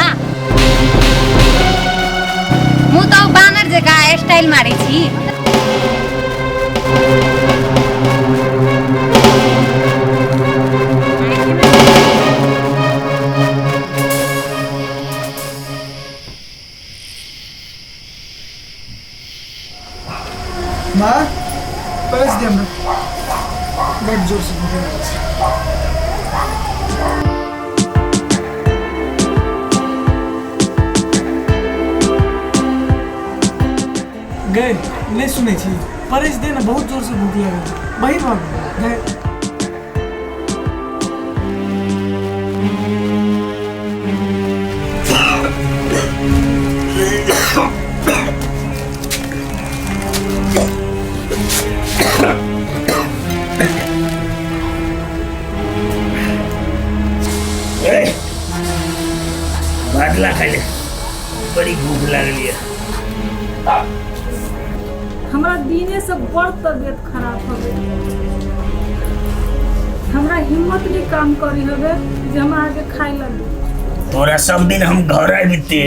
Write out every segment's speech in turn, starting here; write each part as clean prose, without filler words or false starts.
ना। मुँह तऽ बानर जकाँ स्टाइल मारै छी। माँ पैस दे हमरा, बड जोर से भूख लागल छै। गए नहीं सुनै छी, परसि दे ने, बहुत जोर से भूख लागल छै, बहिर भऽ गेल गए। बाटला खाइ ले, बड़ी भूख लागल यऽ। हमरा दिने से बड़ तबियत खराब हवे, हमरा हिम्मत नहीं काम करी हवे जे हम आगे खाए लगी। तोरा सब दिन हम घर आबिते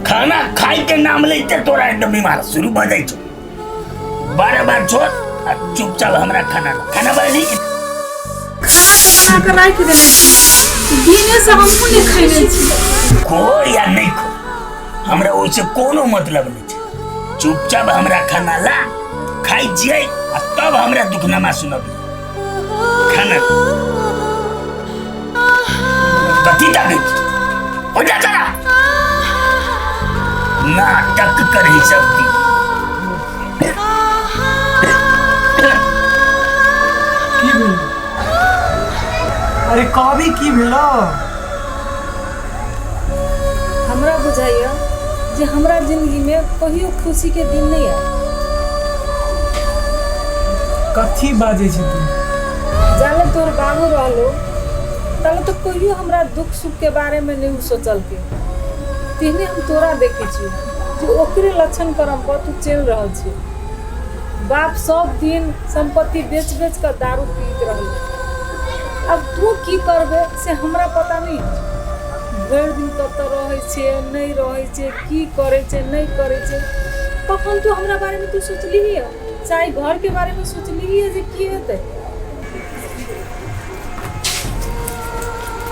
खाना खाइ के नाम लेते तोरा एकदम बीमार शुरू भऽ जाइ छौ। बारह बार छोड़ आ चुपचाप हमरा खाना ला। खाना बनेली? खाना तो बना कर राख देने छी, दिने से हमहूँ नहीं खैने छी। खो या नहीं खो, हमरा ओहिसे कोनो मतलब नहीं छै। चुपचाप हमरा खाना ला, खाइ छियै आ तब हमरा दुखनामा सुनबी। खाना कथी ताकै छी? हो जा चला, नाटक करही सब दिन। की भेल? अरे कहबी, की भेल? हमरा बुझाइया जे हमरा जिंदगी में कहियो खुशी के दिन नहीं आए। कथी बाजै छी तू? जाले तोहर बाबू रहलो ताले तो कहियो हमरा दुख सुख के बारे में नहीं सोचलके, तेहने हम तोरा देखे छियो जे ओकरे लक्षण करम पर तू चलि रहल छी। बाप सब दिन संपत्ति बेच बेच कर दारू पीत रहल, अब तू की करबे से हमरा पता नहीं। भरि दिन कतऽ रहै छै, नहीं रहै छै, की करै छै, नहीं करै छै, कखन तू हमरा बारे में तू सोचलिही है? चाहे घर के बारे में सोचलिही है जे की हेतै?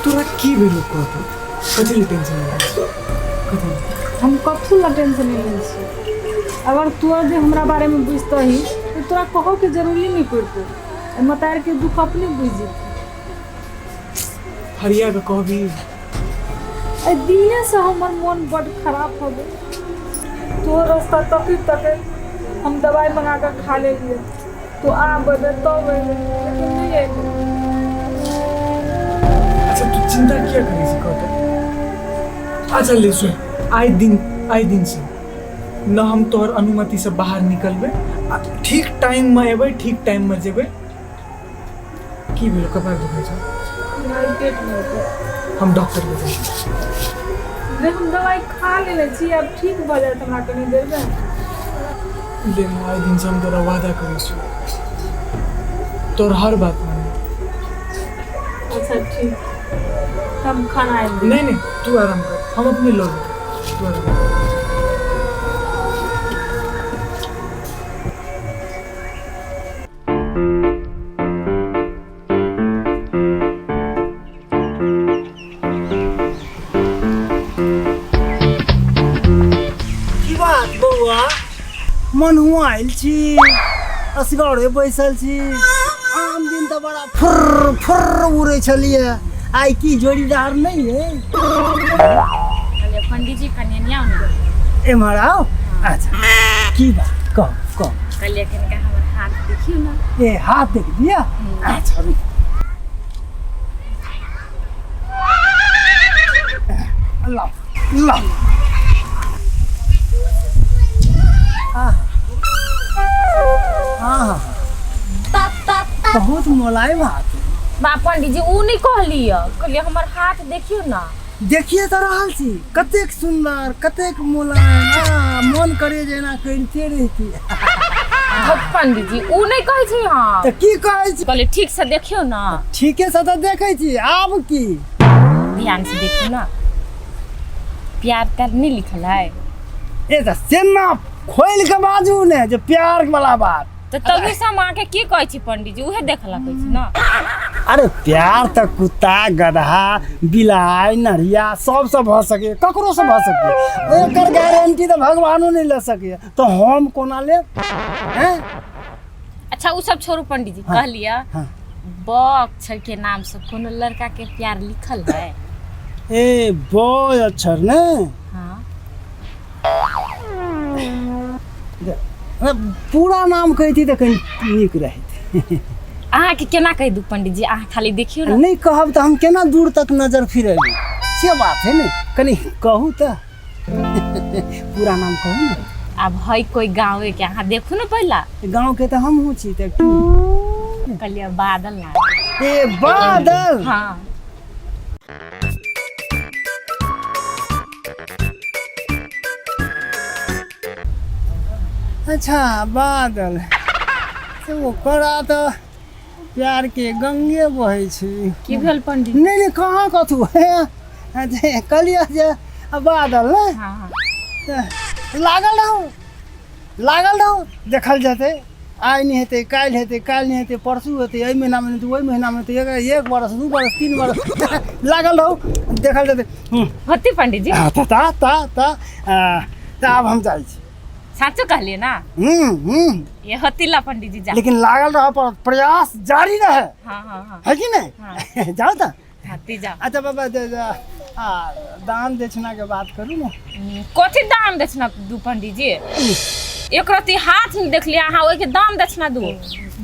तोरा की भेलो कहतो? कथी ले टेंशन लै छी? कथी? हम कथू ला टेंशन नहीं लै छी। अगर तू जे हमरा बारे में बुझतही तो तोरा कहऽ के जरूरी नहीं पड़तौ, मतार के दुख अपने बुझि जेतै। हरिया के कहबी? एहि दिनेसँ हमर मोन बड्ड खराब हो गेल। तोहर रास्ता तकैत तकैत हम दवाइ मंगा कऽ खा लेलियै, तू आब एबै तब एबै, लेकिन नहि एलै। अच्छा, तू चिंता किया करै छी कहतो? अच्छा ले सुन, आइ दिन से न हम तोहर अनुमति से बाहर निकलबै आ ठीक टाइम में एबै, ठीक टाइम में जेबै। की भेलो? कपार दुखाइ छौ? नहि, पेट में होतै। हम डॉक्टर के जाइ। नहि, हम दवाइ खा लेने छी, आब ठीक भऽ जायत हमरा कनी देर में। ले, आइ दिन से हम तोरा वादा करै छी, तोहर हर बात मानबै। अच्छा ठीक, हम खाना आबि। नहीं नहीं, तू आराम कर, हम अपने लऽ लेबै, तू आराम कर। की बात बौआ, मन हुआ आयल छी, असगरे बैसल छी? आम दिन तऽ बड़ा फुर्र फुर्र उड़ै छलियै, आइ की जोड़ीदार नहीं है? कहलियै पंडीजी कनि एने आउ ने। एम्हर आउ? अच्छा, की बात, कहू कहू। कहलियै कनिका हमर हाथ देखियौ ने। ए, हाथ देख दिया? अच्छा रुक, लाओ लाओ। आहा, बहुत मोलायम हाथ है। बा पंडीजी, उ नहीं कहलियै, कहलियै हमर हाथ देखियौ ने। देखिए तऽ रहल छी, कतेक सुंदर, कतेक मोलायम, मन करे जे एना करिते रहिती। पंडीजी, उ नहीं कहै छी हम। तऽ की कहै छी? कहलियै ठीक से देखियौ ने। ठीके से तऽ देखै छी, आब की? ध्यान से देखियौ ने। प्यार त्यार नहीं लिखल है। ए तऽ सेना खोलि के बाजू ने जे प्यार वाला बात। तऽ तभी से हम अहाँके की कहै छी पंडीजी, उहे देखला कहै छी ना। अरे प्यार तऽ कुत्ता गदहा बिलाइ नढ़िया सबसँ भऽ सकैए, ककरोसँ भऽ सकैए, एकर गारंटी तऽ भगवानो नहि लऽ सकैए, तऽ हम कोना लेब? हैं? अच्छा उ सब छोड़ू पंडीजी, कहलियै हाँ। ब अक्षर के नाम से कोनो लड़का के प्यार लिखल है? ए ब अक्षर ने? हाँ। अरे पूरा नाम कहिती तऽ कनि नीक रहैत। अहाँके केना कहि दू पंडीजी, अहाँ खाली देखियौ ने। नहि कहब तऽ हम केना दूर तक नजर फिरेबै, से बात है ने। कनि कहू तऽ पूरा नाम कहू ने। आब है कोई गाँवे के, अहाँ देखू ने पहिला। गाँव के तऽ हमहूँ छी तऽ कहलियै बादल ना। ए बादल। हाँ। अच्छा बादल, से ओकरा तऽ प्यार के गंगे बहै छै। की भेल पंडित? नहि नहि कहाँ कथू, कहलियै जे बादल ने। हाँ हाँ। लागल रहू लागल रहू, देखल जेतै। आइ नहि हेतै काल्हि हेतै, काल्हि नहि हेतै परसू हेतै, एहि महीनामे नहि हेतै ओहि महीनामे हेतै, एक बरस 2 बरस 3 बरस लागल रहू, देखल जेतै। होतै पंडीजी? हाँ, तऽ ता ता ता तऽ आब हम जाइ छी। साचो कहलियै ना? ये होती ला पंडीजी जा। लेकिन लागल रह पर प्रयास जारी रहे। हाँ हाँ हाँ। है कि नहीं? हाँ। जाओ तऽ। होती जाओ। अच्छा बाबा दान दक्षिणा के बात करू ने। कथी दान दक्षिणा दू पंडीजी? एक रत्ती हाथ में देख लिया अहाँ, ओहिके दान दक्षिणा दू।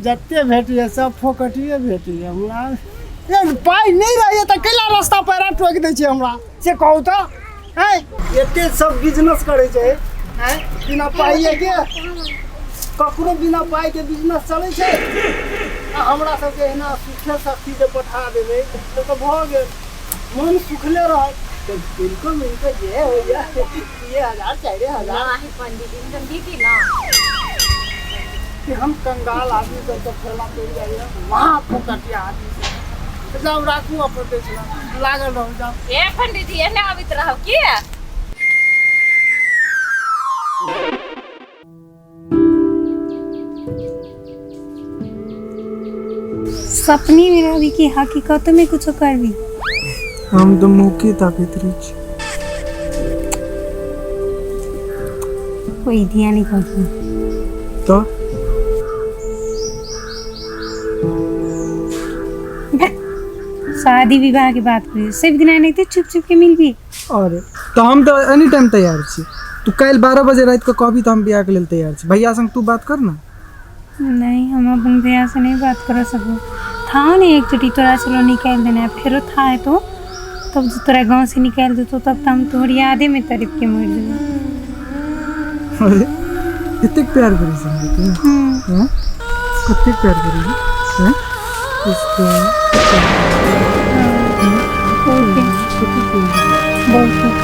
जते भेटिए सब फोकटिए भेटिए हमरा। पाइ नहि रहैए तऽ कैला रास्ता पैरा टोकि दै छै हमरा, से कहू तऽ। हैं एते सब बिजनेस करै छै, हैं बिना पाइए के, ककरो बिना पाइ के बिजनेस चलै छै? आ हमरा सबके एहिना सुखे शक्ति जे पठा देबै तऽ भऽ गेल, मन सुखले रहत। तऽ बिल्कुल मिलके जे होइए 2000 4000। पंडीजी दीदी ना कि हम कंगाल आदमी सबके फैला पड़ि जाइए, महा फोकटिया आदमी सब। जाउ राखू अपन दक्षिणा, लागल रहू जाउ। ए पंडीजी एने आबैत रहब की? सपने में रहबी कि हकीकत में कुछो करबी? हम तऽ मुँह ताकैत रहै छी। कोई ध्यान नहीं करती तो शादी विवाह के बात करी सब दिन नहीं चुप चुप के मिलबी। अरे तो हम तो एनी टाइम तैयार छी। तू काल्हि 12 बजे रात के कहबी तो हम बियाह के लेल तैयार छी। भैया संग तू बात कर ना। नहीं हम अपन भैया से नहीं बात कर सकू। था नहीं एक चुटी तोरा चलो निकाल देना, फेरो था है तो तब जो तोरा गांव से निकाल देतो तब तो हम तोहर यादे में तड़प के मर जेबो। अरे इतने प्यार करी संग तू? हां कते प्यार करी? हां इसको बहुत।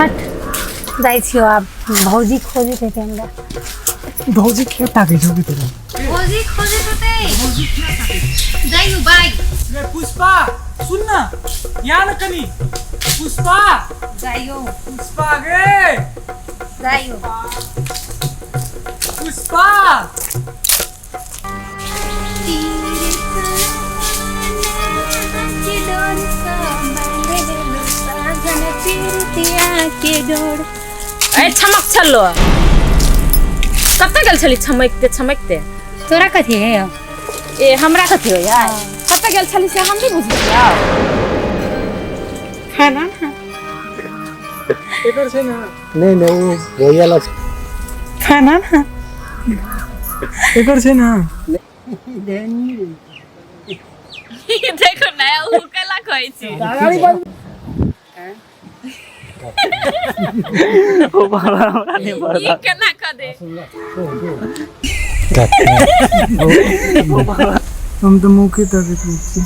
हट जाइ छियो आब, भौजी खोजैत हेतै हमरा। भौजी के ताकै छौ कि तोरा? भौजी खोजैत हेतै। जाइयो बाय। रे पुष्पा सुन ना, यहाँ न कनी। पुष्पा जाइयो। पुष्पा गे जाइयो। पुष्पा ए छमक छलो कतऽ गेल छली छमकते छमकते? तोरा कथी है? ए हमरा कथी हो यार, कतऽ गेल छली से हम नहीं बुझलियै। खाना ना एकर छै ना। नहीं नहीं वो भैया लग खाना ना एकर छै ना। देखो ना उ केला कहै छै। गाड़ी बंद ओ बाबा हमरा नहीं पड़ता। ई केना कह दे? हम तो मुँह के ताकैत रहै छी।